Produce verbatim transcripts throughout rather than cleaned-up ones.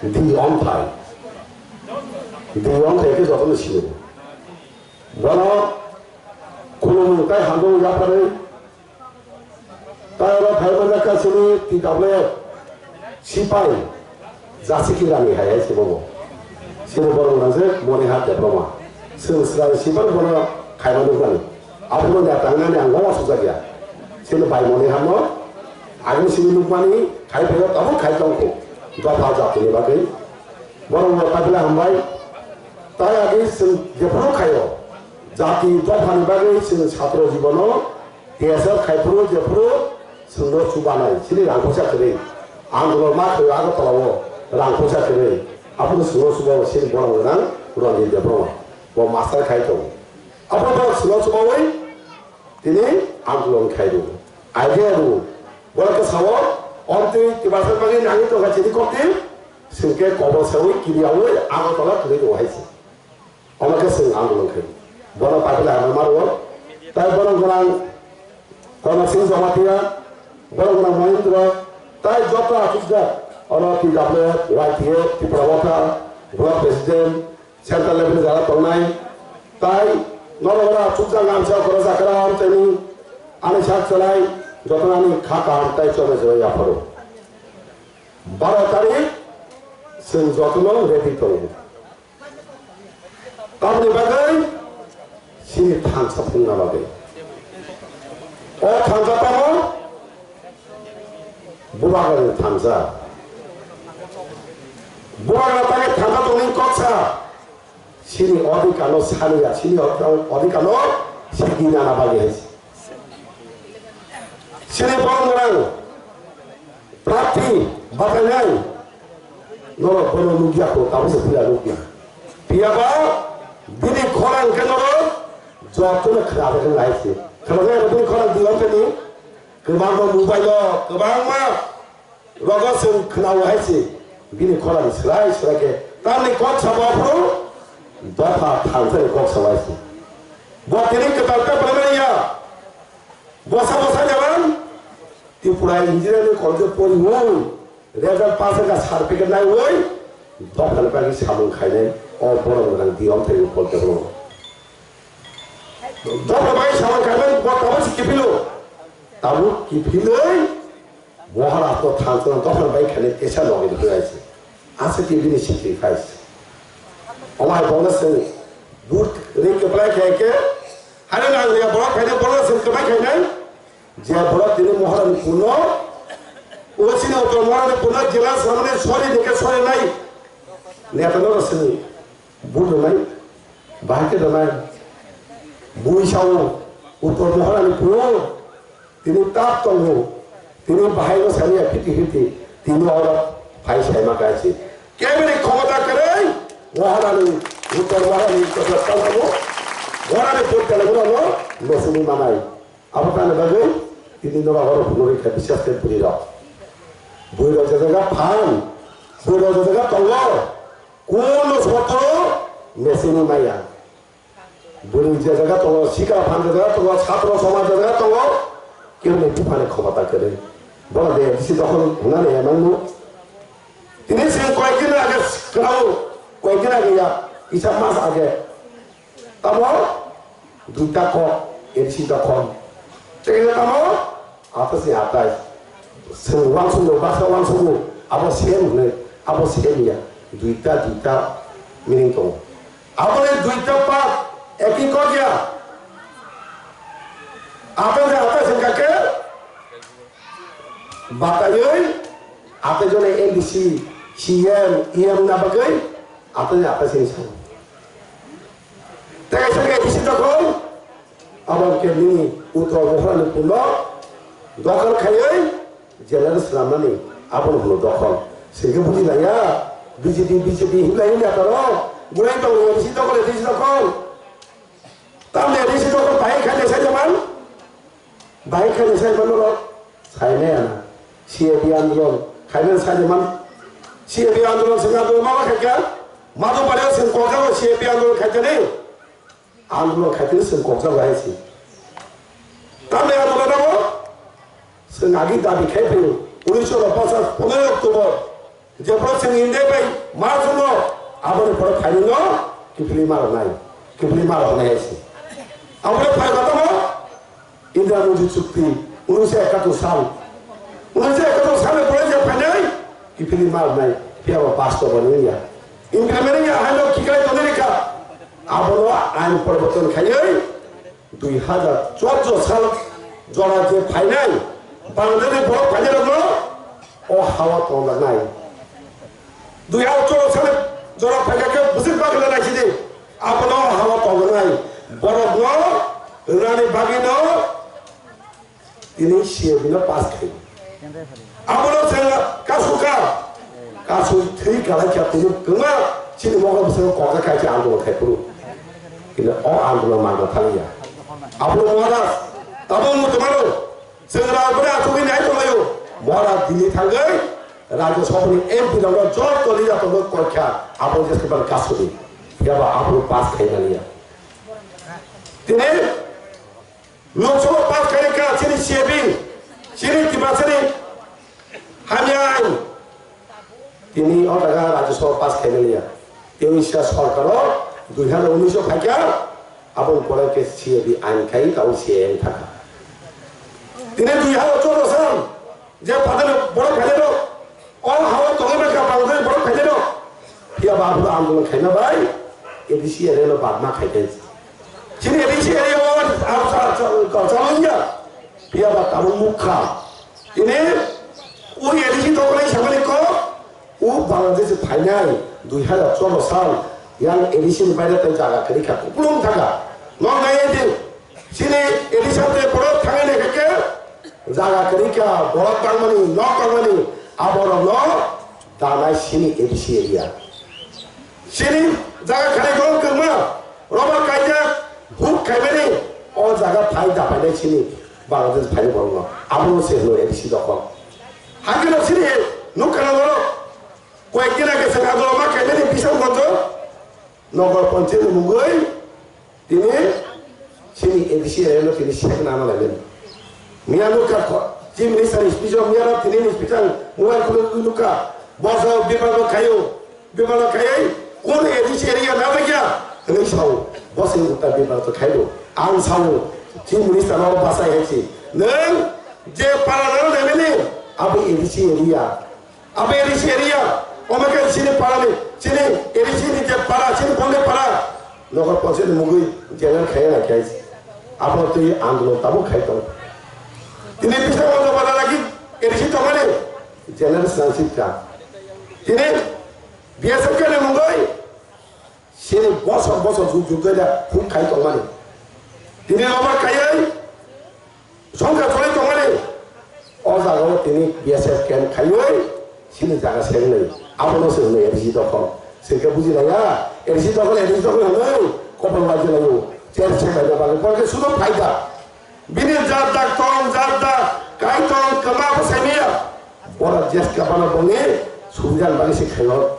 Di omthai. Di omthai khe jotono sini. Bono khulumung tei hamjak yapharwi tai oro phai manjak kha chini T W F sipai Jasi Kirani hai hai se bobo. Sini borok nang je Monihar Debbarma. Chwng swrang sipai bono khaima nukmani. Abono neta wngnani ang wansukjak ya. Sini bai Monihar no agini sini nukmani khai phaio tabuk khai tongkho. Dopha jatini bagwi. Borok no tabila hambai. Tai agi chwng jephuru khaio. Jati dophani bagwi chwng satro jibono T S F khai phuru jephuru chwngno chubanai. Chini rang poisa kwrwi. Andolon ma khaio Agartala o rang poisa kwrwi. Abono chwngno chubawi chini borok gwnang Ranjit Debbarma. Bo master khai tongo. Abo borok chwngno chubawi tini andolon khai rw. Idea rw. Borok khe sao, ontwi twibasa bagwi nangwi tongkha chini kokti. Chwng khe kobor saui kiriyaui Agartala kwrwi tongo hai se. Omo khe chwng andolon khai. Bono paipila hamya ma rwo. Tai bono gwnang Kono Singh Jamatia, bono gwnang Mahindra, tai joto achukjak. Oro T W F, Y T F, Tipra Motha, Block President, Central Level ni jara tongnai. Tai norok oro achukjak ngamsa khoro jakra amchaini ani sak chalai joto ani kha kaham tai chome chome yapharo. Baro tarik chwng jotono ready tongo. Tamni bagwi chini thansa phungna bagwi. O thansa tamo Bubagrani thansa. Bubagra tangwi thansa tongni koksa. Chini odhikar no saniya, chini odhikar no sigi nana bagwi hai. Chini borok rang prarthi bachainai norok bono nukya ko, tabuk se pila nukya. Piyaba bini khorang khe norok jotono khna bagwi nai se. Khna bagwi bini khorang di wngkha ni kwbangma mobile o, kwbangma rogo chwng khna o hai se. Bini khorang swrai swrai khe tamni kok sabo aphuru dopha thangsani kok sabo hai se. Bo tini kwtal ta phaimani ya. Bosa bosa jaman Tripura Engineering College poriwi result pass wngkha, certificate naiwi dophani bagwi samung khainai o borok rang di omthai rok polke borok. Dophani bagwi samung khainai bo tabuk se kiphilo. Tabuk kiphilwi Maharaj to thangsana dophani bagwi khainai kesa logi rwkhe hai se. Asa khe bini sacrifice. Omo hai bono chwng but ring kwplai khe khe, haino nang ya borok khainai bono chwng kwplai khainai. Je borok tini Maharani punno, o chini Uttor Maharani punno jela samani sori dikhe sori nai. Neta no sini, but nai, bahai khe nai. Bui sao, Uttor Maharani punno, tini tap tongo, tini bahai no sani ya fifty fifty, tini oro phai sai ma kaisi. Kebini khomota kwrwi, Maharani, Uttor Maharani, Uttor Maharani, Maharani put kala no, no sini manai. Abo tani bagwi tini norok oro phunugwi kha, bisas khe bwrwi rok. Bwrwi rok je jaga phan, bwrwi rok je jaga tongo, kuno sotro mesini maya. Bwrwi je jaga tongo, sikla phan je jaga tongo, satro somaj je jaga tongo, kebini buphani khomota kwrwi. Bono de bisi dokhol hwnani emang no. Tini sing koyekdin age kwrao, koyekdin age ya, kisa mas age. Tamo duita kok, A D C dokhol. Tei tamo atas ni atai. Seng wansukgo, baksa wansukgo, abo same hwnwi, abo same ya. Duita, duita meaning tongo. Aboni duita part, eki kok ya. Atai je atai sengkha khe, bataiwi, atai jone M D C, C M, E M na bagwi, atai je atai sengkha. Tei kaisa khe bisi dokhol, abo khe nini Uttor Mohorani punno dokhol khaiwi jela rw swnamnani abono hwno dokhol. Sengkhe buji laiya, B J P, B J P hinlai hinlai toro, gwnai tongo bisi dokhol, bisi dokhol. Tamni bisi dokhol bahai khainai sai jaman? Bahai khainai sai jaman norok? Sainai ana. C A B andolon khainai sai jaman? C A B andolon sengkha andolon ma ma khaikha? Madhu Pario seng kokjago C A B andolon khaikha ni? Andolon khaitini chwng kokjago hai se. Tamni andolon abo chwng agi dabi khai phaio. Unisho pachas ponero October Jephuru chwng India bai ma chwngo, aboni pore phainwino kiphilwi ma rwnai, kiphilwi ma rwnai hai se. Aboni phai kotomo Indira Modi chukti, unise ekatur sal. Unise ekatur sal ni pore je phainai, kiphilwi ma rwnai, phiya bo bastob wngya. Implement wngya, haino kiklai tonwi rikha. Abono ain poriborton khaiwi, dui hajar chordo sal jora je phainai, Bangladeshni borok phainairokno o hao tonjaknai. Dui hajar chordo sal jora phaikha khe bwswk bagwino naisidi, abono o hao tonjaknai. Borokno rwnani bagwino tini C A B no pass khai. Abono chwng kasukha, kasui thwi kalaikha tini kwma chini mokol bwskango kokjak khai se andolon khai phuru. Kintu o andolon mangna thangya. Abono Maharaj, tabuk muchungmano, chwng rao bwrwi achugwi nai tonglaio. Maharaj Delhi thangwi Rajya Sabha ni M P rokno joto leader tongwi koikha, abo jeske ban kasudi. Phiya ba abono pass khai maliya. Tini Lok Sabha pass khai kha chini C A B, chini Tiprasani hamya ain. Tini o jaga Rajya Sabha pass khai maliya. Tei India sorkar o dui hajar unis o phaikha, aboni pore khe C A B ain khai, tabuk C A A thangkha. Tini dui hajar chordo sal je phatar borok phainairok, o hao tongwi mankha Bangladeshni borok phainairok. Phiya ba aphuru andolon khaima bai A D C area no badma khai khe. Chini A D C area o ang sa, sa, sa, sa wngya. Phiya ba tabuk mukha. Tini o A D C dokonai samani kok, o Bangladesh phainai dui hajar chordo sal yang A D C ni baire tei jaga kwrwi kha, kupulung thangkha. Nok nai di, chini A D C tei borok thangwi naikha khe jaga kwrwi kha, borok tangmani, nok tangmani, aborokno danai chini A D C area. Chini jaga kharai borok kwrwngma, rubber kaijak, huk khaimani, o jaga phai da phainai chini Bangladesh phainai borokno. Abono se hwno A D C dokhol. Hakhe no chini nukha na norok, koyek din age chwng agulama khaimani Bishamganj Nagar Panchayat ni mungwi tini chini A D C area no tini sek nana laimani. Miya nukha kho, Chief Minister ni speech o miya no tini ni speech ang mobile khulwi nukha. Boso bibal no khayo, bibal no khayai, kono A D C area na bagya, hwnwi sao. Boso uta bibal to khayo. Ang sao, Chief Minister no bachai hai si. Nwng je para nana laimani, abo A D C area. Abo A D C area, omo khe chini para ni, chini A D C ni je para, chini Bonde para, Nagar Panchayat ni mungwi general khaiya na khai. Abo twi andolon tabuk khai tong. Tini Bishamganj bazar lagi A D C tongmani, general sanction ka. Tini B S F ni mungwi, chini bosor bosor jug jug da huk khai tongmani. Tini rubber kaiwi, songkha choli tongmani, o jagao tini B S F camp khaiwi chini jaga sengnwi. Abono se hwnwi A D C dokhol. Chwngkhe buji laiya, A D C dokhol, A D C dokhol hwnwi kopol baji laio. Cher se baina bagwi, borok khe sudo phaida. Bini jat dak tong, jat dak kai tong, kwma bo saimaya. Borok jeska bana boni subidhan bagwi se khaio.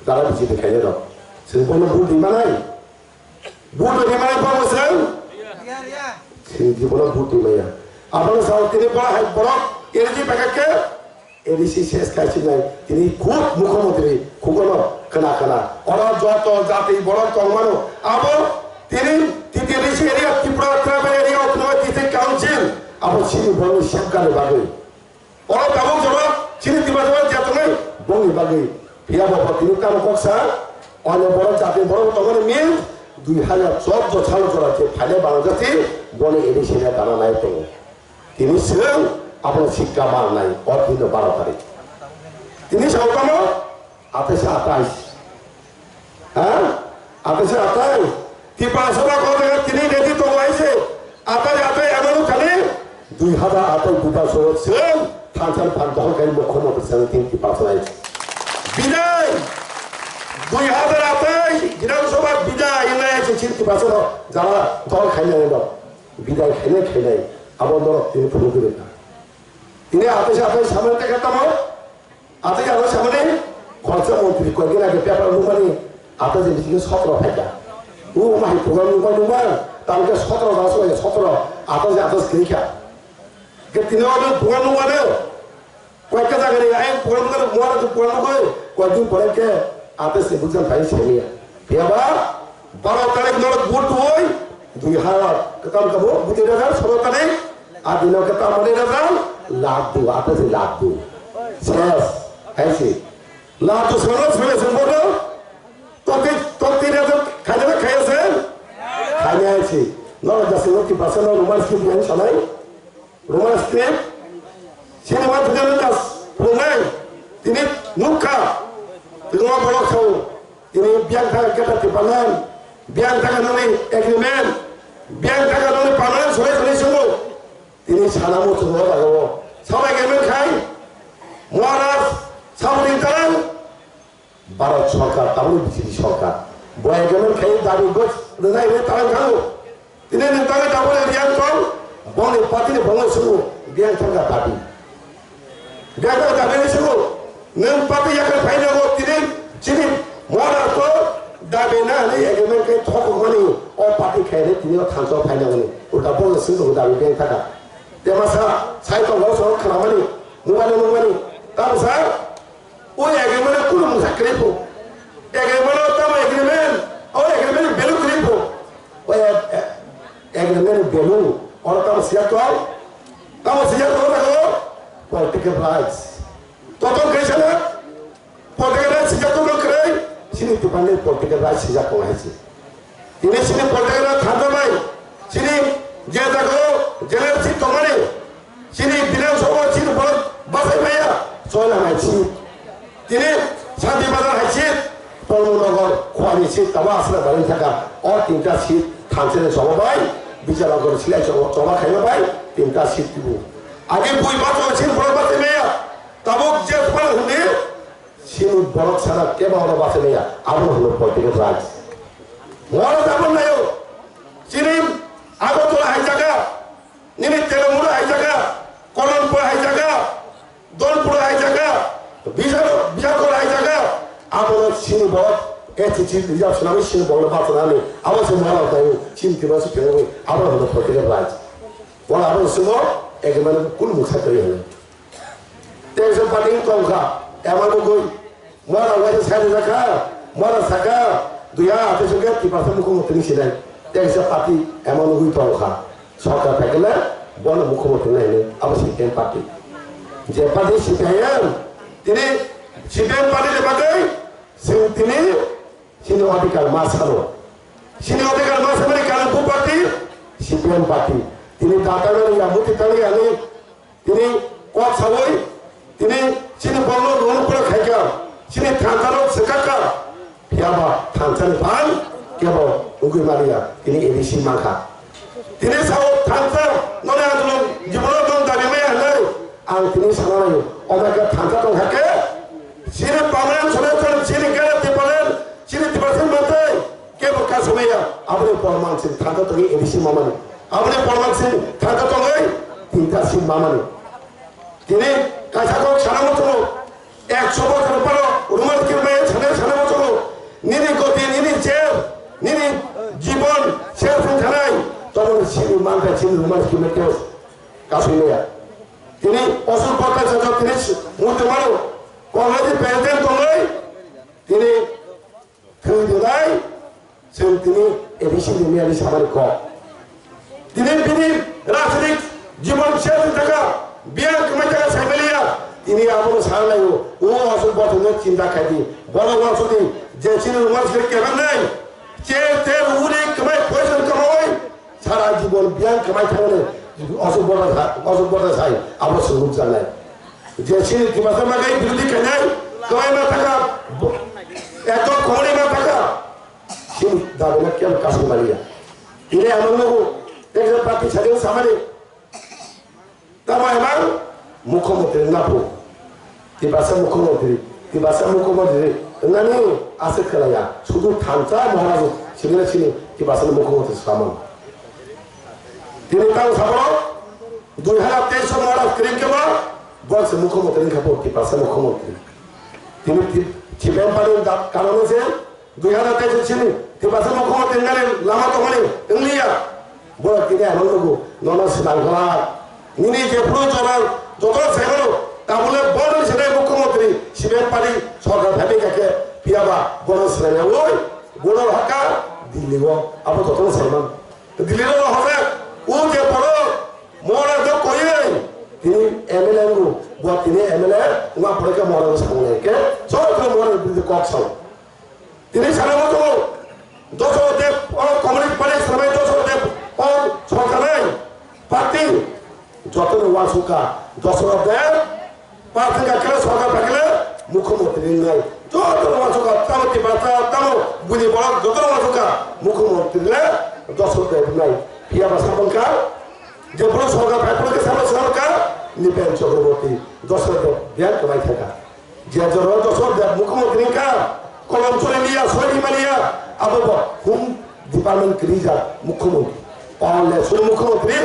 Jara B J P khaio rok. Chwng bono bul di manai. Vote rwmani bagwi chwng? Chini jibono vote rwmaya. Abono sao tini bo hai borok A D C paikha khe A D C ses khai sinai tini khud mukhyamantri khugono khna khna. Oro joto jati borok tongmano abo tini T T D C area, Tripura Tribal Area Autonomous District Council abo chini borokni safeguard ni bagwi. Oro tabuk jora chini Tiprasa je tongnai bongni bagwi. Phiya bo bo tini tamo kok sa, ono borok jati borok tongmani min dui hajar chordo salo jora je phainai Bangladesh boni A D C ni dana nai tongo. Tini chwng abono sikka manai, o dino baro tarik. Tini sao tamo, Atais, atais. Ha? Atais, atais. Tiprasa ba ko jaga tini ready to lai se. Atais, atais, emon khali dui hajar atais Bidhan Sabha chwng thansa ni phan dohor kai mukho mukho chwng tin Tiprasa lai. Bidai. Dui hajar atais Bidhan Sabha bidai lai se tin Tiprasa no jara dohor khai lai no. Bidai khai lai khai lai. Abo norok tini phuru guri ka. Tini atais, atais samani teka tamo. Ata ya lo samani khoroksa montri koi gina ke paper nukmani ata je bisingo sotro phaikha. O mai program nukma nukma tamke sotro da so sotro ata je ata skrikha. Ke tini o program nukmani Koyekta jagani ayang program khe, muara tu program khe, koyekdin pore khe, apes ni bujang thai semiya. Phiya ba, baro tarik norok vote dui, dui hajar, kwtam kabo, bujang hajar, soro tarik, adino kwtam mani hajar, lakh du, apes ni lakh du. Ses, hai si. Lakh du soro soro soro bodo, tokti, tokti hajar, khaina khaina se, khaina hai si. Norok jasi norok ki pasal norok rumah skim yang sanai. Roman script, cinema theater das pulnai, tini nukha, tini borok sao, tini biang thaka keta tipanan, biang thaka noni agreement, biang thaka noni permanent sore sore sungo, tini sana mo chungo dago, sao agreement khai, Maharaj, sao ring tarang, Bharat Sarkar, tabukni B J P Sarkar. Bo agreement khai dabi goj rwnai rwnai tarang thango. Tini nwng tangwi tabukni riyang tong, bongni party ni bongni sungo riyang thangkha dabi. Riyang thangkha dabi ni sungo, nwng party yakar phainago tini chini Maharashtra dabi na hwnwi agreement khai thokokmani o party khainai tini o thansa phainagoni. Ulta bongni sungthogo dabi riyang thangkha. Temasa sai tongo soro khnamani, nukmani nukmani. Tamsa O agreement o kunu mungsa kwrwi pho. Agreement o tamo agreement, o agreement ni value kwrwi pho. O ag-, ag-, agreement ni value, oro tamo siya tong, tamo siya tong, tamo political rights. Total kaisa na, political rights siya tong kwrwi, sini tupani political rights siya tong hai si. Tini chini political thansa bai, chini je jaga o general seat tongmani, chini Bidhan Sabha chini borok bachai maya, Choila hai seat. Tini Shanti Bazar hai seat, Polmul Nagar, Khwani seat, tamo aswk bai thaka, o tinta seat thansa ni choba bai, Bijalnagar silai choba, choba khaima bai, tinta seat tibu. Age bui bacha chini borok bachai maya, tabuk je phano hwnwi, Chini borok sana kebo oro bachai maya, abo hwnwi political rights. Moro tabuk nayo, chini Agartala hai jaga, nini Telangana hai jaga, Kolonpur hai jaga, Dholampur hai jaga, Bishal-, Bishalgarh hai jaga, abo chini borok S T C reserve swnamwi chini borok bachai nani, abo se moro tayo, chini tibra se phengwi, abo hwnwi political rights. Wala abo se mo, ekmane kunu mukha tayo hwnwi. Tei kaisa party wng tong kha, ema nugwi, mora waisa sai rijak kha, mora saka, duya athaisok khe Tiprasa mukhyamantri ni sinai. Tei kaisa party ema nugwi tong kha, sorkar phaikhe le bono mukhyamantri nainai, abo C P I M party. Je party C P I M, tini C P I M party ni bagwi chwng tini chini odhikar ma sano. Chini odhikar ma samani karon bo party, C P I M party. Tini da tangnani ya, muti tangnani ya ni, Tini kok sawi, tini chini borno rung pura khaikha, chini thansa rok swkakha, phiya ba thansa ni phan kebo wngwi maliya, tini A D C mankha. Tini sao thansa, noni andolon jibono tong dabi maya hinwi, ang tini sanai, omo khe thansa tong hakhe, chini permanent solution, chini kaya tipalan, chini tipalan mantai, Kebo kasamaya, aboni porman sin thangka tongwi A D C mamani. Aboni porman sin thangka tongwi tinta sin mamani. Tini kaisa kok sana muchungo, ekso bochor paro Roman kirmaya sana sana muchungo. Nini goti, nini cher, nini jibon, cher sin thanai. Tomoni sini mantai sini Roman kirmaya kos kasamaya. Tini osur kota sajo tini muchungmano. Konghaji president tongwi tini Thwi rwnai, chwng tini A D C ni miyani samani kok. Tini bini rajnitik jibon siyasi thaka, biyang kwmai thaka saimaliya, tini abono sanlaio, o aswk bothorno chinta khaidi, borok wansukdi, je chini rwmani sile kebeng nai, che te rwni kwmai poison kwmawi, Sara jibon biyang kwmai thangmani, aswk borok sa-, aswk borok sai, abo swrwngjaknai. Je chini Tiprasa makai birodhi khainai, kwbangma thaka, bo-, ekdom khoroknwi ma thaka, chini dabina kebo kasuk maliya. Tini ang nukgo, tei party sadi samani, tamo emang mukhyamantri napo. Tiprasa mukhyamantri, Tiprasa mukhyamantri wngnani aswk khlaiya, sudu thansa Maharaj sini sini Tiprasa mukhyamantri samani. Tini tang saborok dui hazar teis o Maharaj kwrwi khe ba, bo se mukhyamantri wngkha bo, Tiprasa mukhyamantri. Tini ti-, Chipem Pari da-, kanano se dui hazar teis o chini Tiprasa mukhyamantri wngnani lama tongmani wngliya. Borok tini ano nugo, nono swlang kha. Nini jephuru jorang joto saimano, Tabule bono sene mukhyamantri C P M party sorkar phaibai kha khe, phiyaba bono sene oi, bono haka Delhi o, abo jotono saiman. Delhi o hote, o je bono mora jo koyoi, tini M L A ngu, bo tini M L A, ngu apore ke mora jo sangne ke, jotono mora jo kok sang. Tini sana mo tongo, Dosarot Deb, o Communist Party sanai Dosarot Deb, o sorkar nai, party, jotono uansukha, Dosarot Deb, party ka khe sorkar phai khe mukhyamantri nai, jotono uansukha, tamo Tiprasa, tamo buini borok, jotono uansukha, mukhyamantri le Dosarot Deb nai, phiyaba sabangkha, je borok sorkar phai phano khe sabo sorkar, Nipen Chakraborty, Dosarot Deb, biyan kwbai thangkha. Je jora Dosarot Deb mukhyamantri wngkha, kolom choli liya, soi ri maliya, abo bo Home Department kwrwi jak mukhyamantri. Power le suri mukhyamantri,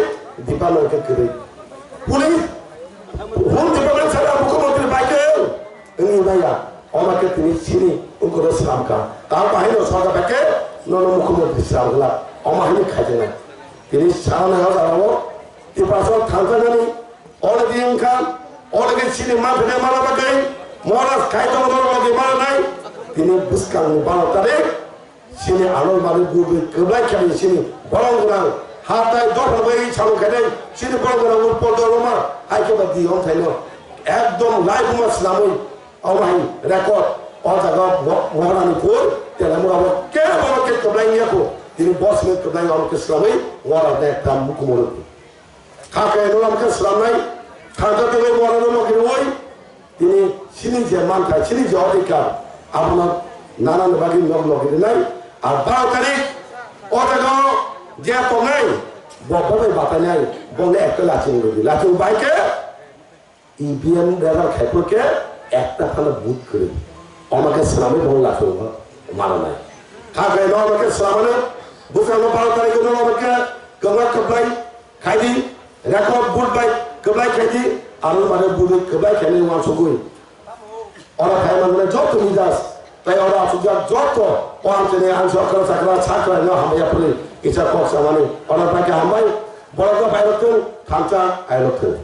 department khe kwrwi. Police, Home Department sara mukhyamantri bai khe wngwi maya. Oma khe tini sini wngkoro slam kha. Ta bahai no sorkar bai khe nono mukhyamantri slam kha. Oma haino khaijaknai. Tini sana nai o jagao Tiprasa thangjaknani Oro di wngkha, oro di sini manthai mana bagwi, mora khai tong dor logi mana nai, tini bwskang ni baro tarik, sini ano mani budi kwblai khe sini borong gwnang, hatai dopha bai salu khe sini borong gwnang ur pol dor ma, hai khe ba di wng thaino, ekdom live ma slamwi, omo hai record, o jaga mo-, Moharanipur, tela mura bo kebo ke kwblai ya ko, tini boss ni kwblai omo ke slamwi, mora de tam mukumoro. Kha khe no lam khe slamnai, kha khe tei borok no khe roi, tini sini je manthai, sini je odhikar, abono nana ni bagwi nok logwi rinai, ar baro tarik o jaga o je tongnai, bo bo bai batai nai, bo ne ekta lachung rodi, lachung bai khe E V M result khai phuru khe ekta phano vote kwrwi. Omo khe swnamwi bo lachung rw mano nai. Kha khe no omo khe swnamano bwskango baro tarik no omo khe kwbla kwplai khai di, record vote bai kwplai khai di, aro mane vote bai kwplai khai ni uansugwi. Oro khai manmani joto leaders, tei oro achukjak joto o amchini ang sokra sakra sakra no hamya phuri kisa kok samani. Oro bai khe hambai, borok no bai rok thung, thansa ai rok thung.